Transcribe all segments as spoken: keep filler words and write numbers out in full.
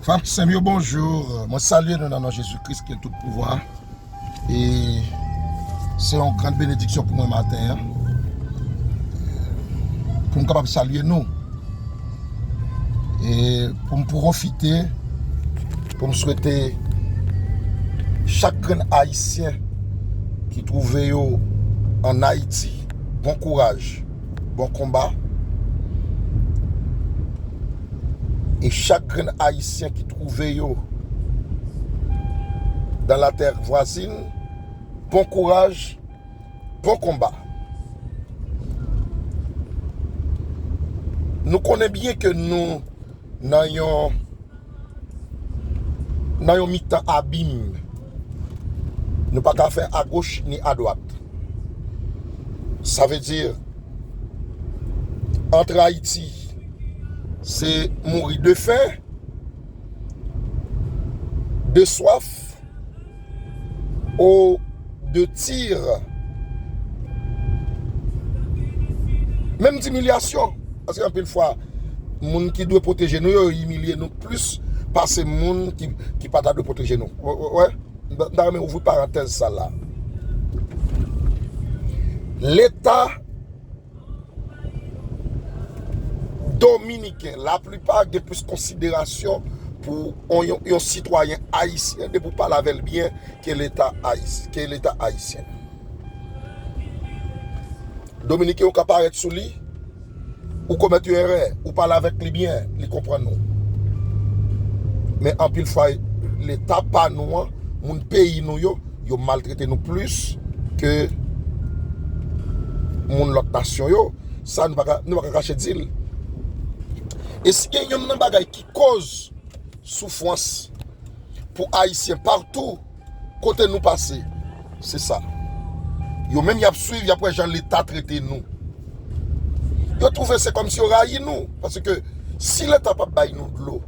Frè m, sè m yo, bonjou. Mwen salye nou nan non Jezi Kris ki gen tout pouvwa. E se yon gran benediksyon pou mwen maten an. Pou m kapab salye nou. E pou m pwofite, pou m swete chak grenn Ayisyen ki twouve yo ann Ayiti, bon kouraj, bon konba. E chak grenn Ayisyen ki twouve yo dans la terre voisine, bon kouraj, bon konba. Nou konnen byen ke nou nan yon nan yon mitan abim. Nou pa ka fè agoch ni adwat. Sa vle di, antre Ayiti, se mouri de fen, de swaf, ou de tir, menm dimilyasyon. Paske anpil fwa, moun ki dwe pwoteje nou yo, yo imilye nou plis pase moun ki, ki pa ta dwe pwoteje nou. Wè, wè, wè. M ta renmen ouvri parantèz sa la. Leta dominiken, laplipa gen plis konsiderasyon pou yon, yon, yon sitwayen ayisyen depi w pale avè l byen ke Leta ayis-, ke Leta ayisyen. Dominiken yo ka parèt sou li, ou komèt yon erè, ou pale avèk li byen, li konprann ou. Men anpil fwa, Leta pa nou an, moun peyi nou yo, yo maltrete nou plis ke moun lòt nasyon yo. Sa, nou pa ka, nou pa ka kache di l. E si gen yonn nan bagay ki koz soufrans pou Ayisyen patou kote nou pase, se sa. Yo menm y ap swiv, y ap wè jan Leta trete nou. Yo twouve se kòmsi yo rayi nou. Paske si Leta pa bay nou dlo,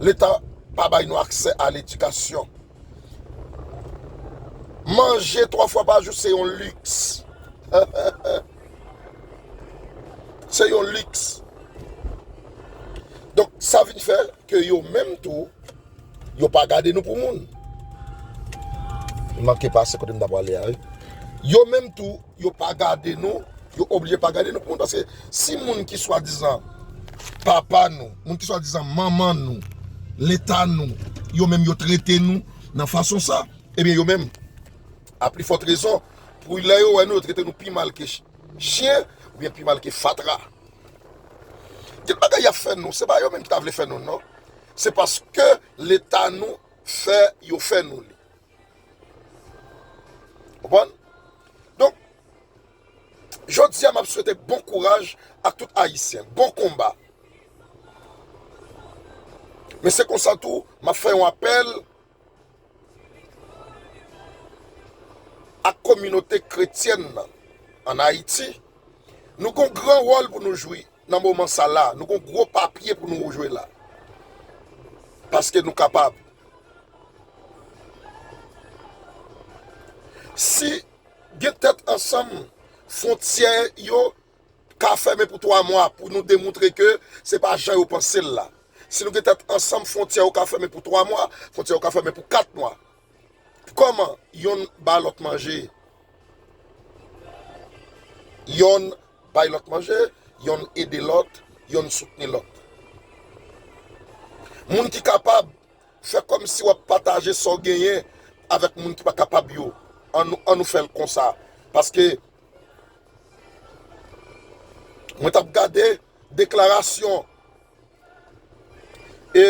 Leta pa bay nou aksè a ledikasyon, manje twa fwa pa jou se yon liks. Se yon liks. Donk, sa vin fè ke yo menm tou, yo pa gade nou pou moun. M manke pase kote m ta prale a, wi. Yo menm tou, yo pa gade nou, yo oblije pa gade nou pou moun. Paske si moun ki swadizan papa nou, moun ki swadizan manman nou, Leta nou, yo menm yo trete nou nan fason sa, ebyen yo menm, a pli fòt rezon, pou lè yo wè nou, yo trete nou pi mal ke ch-, chen, oubyen pi mal ke fatra. Gen bagay y ap fè nou, se pa yo menm ki ta vle fè nou, non. Se paske Leta nou fè yo fè nou li. Konprann? Donk, jodi a, m ap swete bon kouraj ak tout Ayisyen, bon konba. Men se konsa tou, m ap fè yon apèl ak kominote kretyèn nan ann Ayiti. Nou gon gran wòl pou nou jwe nan moman sa la. Nou gon gwo papye pou nou jwe la. Paske nou kapab. Si gen tèt ansanm, fwontyè yo ka fèmen pou twa mwa pou nou demontre ke se pa jan yo panse l la. Si nou gen tèt ansanm, fwontyè yo ka fèmen pou twa mwa, fwontyè yo ka fèmen pou kat mwa. Kòman yonn ba lòt manje? Yonn bay lòt manje, yonn ede lòt, yonn soutni lòt. Moun ki kapab, fè kòmsi w ap pataje sa w genyen avèk moun ki pa kapab yo. Ann nou, ann nou fè l konsa. Paske mwen t ap gade deklarasyon e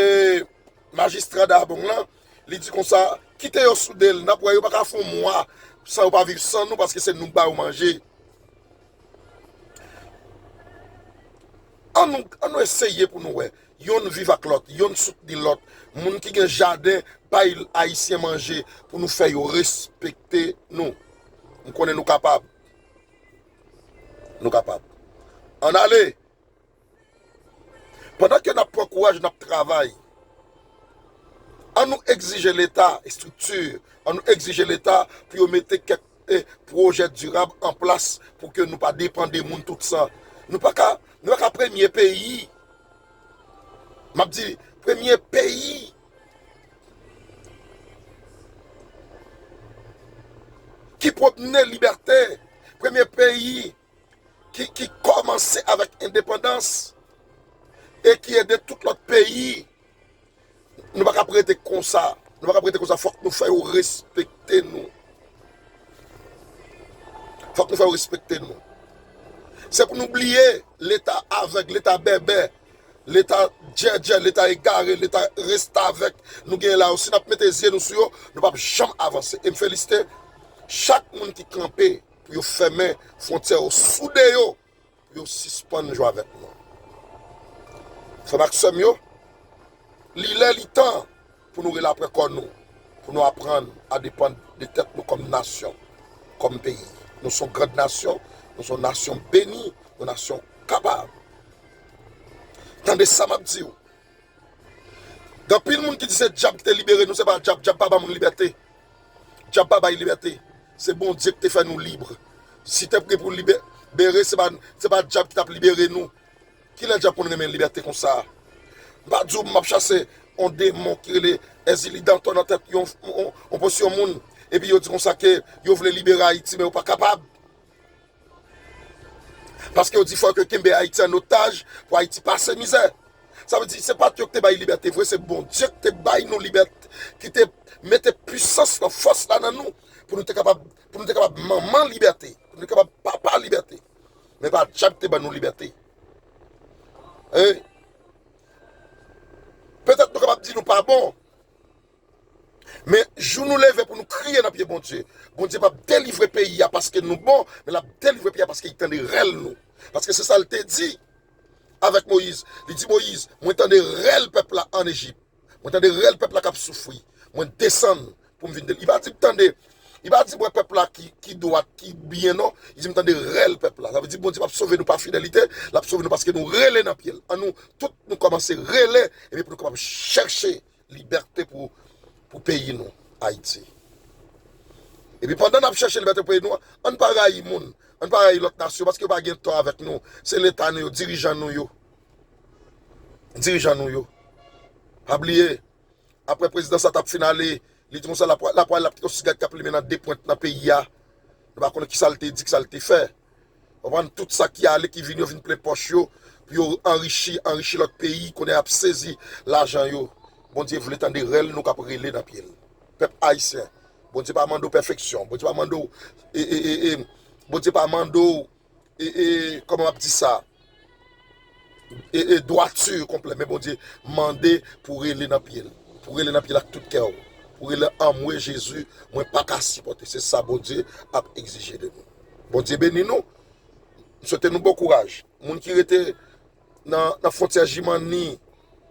majistra Dabong lan, li di konsa, kite yo soude l, n ap wè yo pa ka fè yon mwa san yo pa viv san nou, paske se nou k ba yo manje. Ann nou, ann nou eseye pou nou wè. Yonn viv ak lòt, yonn soutni lòt. Moun ki gen jaden, bay Ayisyen manje pou nou fè yo respekte nou. M konnen nou kapab. Nou kapab. Ann ale! Pandan ke n ap pran kouraj, n ap travay, ann nou egzije Leta, estrikti, ann nou egzije Leta pou yo mete kèk, eh, pwojè dirab an plas pou ke nou pa depann de moun tout sa. Nou pa ka, nou pa ka premye peyi. M ap di, premye peyi pwomne libète, premye peyi ki, ki kòmanse avèk endepandans e ki ede tout lòt peyi. Nou pa ka ap rete konsa. Nou pa ka ap rete konsa. Fòk nou fè yo respekte nou. Fòk nou fè yo respekte nou. Se pou nou bliye leta avèg, leta bèbè, leta djèdjè, leta egare, leta restavèk nou genyen la yo. Si n ap mete zye nou sou yo, nou p ap janm avanse. E m felisite chak moun ki kanpe pou yo fèmen fwontyè yo, soude yo, pou yo sispann jwe avèk nou. Frè m ak sè m yo, li lè, li tan pou nou rele apre kò nou, pou nou aprann a depann de tèt nou kòm nasyon, kòm peyi. Nou se yon grann nasyon, nou se yon nasyon beni, yon nasyon kapab. Tande sa m ap di w. Gen anpil moun ki di se dyab ki te libere nou, se pa dyab, dyab pa ba moun libète. Dyab pa bay libète. Se Bondye ki te fè nou lib. Si te gen pou libere, se pa, se pa dyab ki t ap libere nou. Kilè dyab konn renmen libète konsa? M pa di w m ap chase yon demon ki rele Èzili Dantò nan tèt yon, yon, yon pòsyon moun. Epi yo di konsa ke yo vle libere Ayiti, men yo pa kapab. Paske yo di fòk yo kenbe Ayiti an otaj pou Ayiti pase mizè. Sa vle di, se pa t yo ki te bay libète vre, se Bondye ki te bay nou libète, ki te mete pisans lan, fòs la nan nou, pou nou te kapab, pou nou te kapab manman libète, pou nou te kapab papa libète. Men pa dyab ki te ban nou libète. Hein? Petèt nou kapab di nou pa bon, men jou nou leve pou nou kriye nan pye Bondye, Bondye p ap delivre peyi a paske nou bon, men l ap delivre peyi a paske li tande rèl nou. Paske se sa l te di avèk Moyiz. Li di Moyiz, mwen tande rèl pèp la ann Ejip. Mwen tande rèl pèp la k ap soufri. Mwen desann pou m vin de. Li pa di m tande, li pa di m wè pèp la ki, ki dwat, ki byen, non. Li di m tande rèl pèp la. Sa vle di Bondye p ap sove nou pa fidelite, l ap sove nou paske nou rele nan pye l. An nou tout nou kòmanse rele, epi pou nou kapab chèche libète pou, pou peyi nou, Ayiti. Epi pandan n ap chèche libète pou peyi nou, ann pa rayi moun, ann pa rayi lòt nasyon, paske yo pa gen tò avèk nou. Se leta nou yo, dirijan nou yo. Dirijan nou yo. Pa bliye, apre prezidan sa t ap fin ale, li di konsa l ap, l ap, l ap kite yon sigarèt k ap limen nan de pwent nan peyi a. Nou pa konnen kisa l te di, kisa l te fè. Konprann? Tout sa ki ale, ki vini, yo vin plen pòch yo, pou yo anrichi, anrichi lòt peyi, kounye a y ap sezi lajan yo. Bondye vle tande rèl nou k ap rele nan pye l. Pèp ayisyen, Bondye pa mande w pèfeksyon, Bondye pa mande w, e, e, e, e, Bondye pa mande w, e, e, kòman m ap di sa? E, e, dwati konplè, men Bondye mande pou w rele nan pye l, pou w rele nan pye l ak tout kè w, pou w rele anmwe Jezi, mwen pa ka sipòte. Se sa Bondye ap egzije de nou. Bondye beni nou. M swete nou bon kouraj. Moun ki rete nan, nan fwontyè Jimani,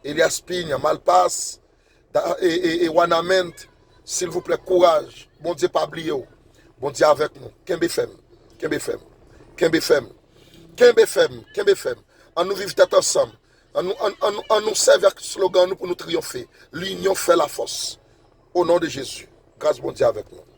Elias Pinya, Malpas, da, e, e, e Wanament, silvouplè, kouraj. Bondye pa bliye w. Bondye avèk nou. Kenbe fèm. Kenbe fèm. Kenbe fèm. Kenbe fèm. Kenbe fèm. An nou viv tèt ansanm. An nou, an, an, an nou sèvi ak slogan nou pou nou triyonfe. Linyon fè lafòs. O non de Jezi. Gras Bondye avèk nou.